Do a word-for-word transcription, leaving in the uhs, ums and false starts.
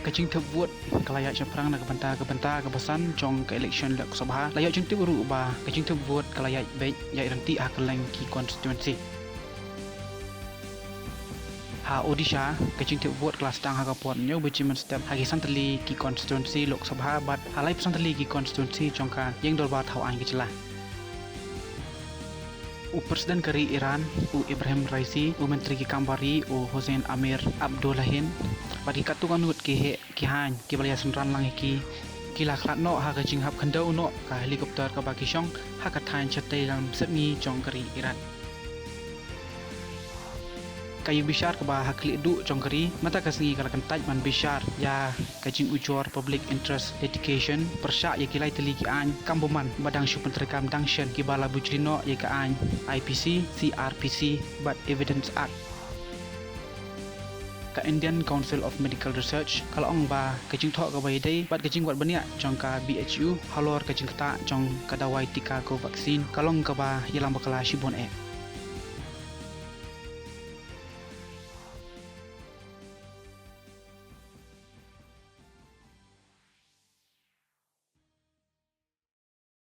Ka jingthep vote ka la ïaid shaphrang na ka bynta ka bynta kaba san jong ka elekshon Lok Sabha. La ïoh jingtip ruh ba ka jingthep vote ka la ïaid beit ïaid ryntih ha kylleng ki constituency. Ha Odisha, ka jingthep vote ka la sdang ha ka por hynñiew baje mynstep ha ki san tylli ki constituency Lok Sabha bad ha laiphew san tylli ki constituency jong ka ïing dorbar thaw aiñ ka jylla. U President ka ri Iran, u Ebrahim Raisi, u Myntri ki kam bar ri, u Hossein Amir Abdollahian, bad ki katto katne ngut ki heh ki haiñ kiba la ïasynran lang ïa ki, ki la khlad noh ha ka jinghap khyndew noh ka helicopter kaba ki shong ha ka thaiñ shatei lam sepngi jong ka ri Iran. Ka ïing bishar kaba ha khlieh duh jong ka ri mynta ka sngi ka la kyntait ban bishar ïa ka jingujor public interest litigation pyrshah ïa ki lai tylli ki aiñ kam bymman ba dang shu pyntreikam dang shen kiba la bujli noh ïa ka aiñ I P C, C R P C bad Evidence Act. Ka Indian Council of Medical Research ka la ong ba ka jingthoh kaba ïadei bad ka jingwad bniah jong ka B H U halor ka jingktah jong ka dawai tika Covaxin ka long kaba ïalam bakla shibun eh.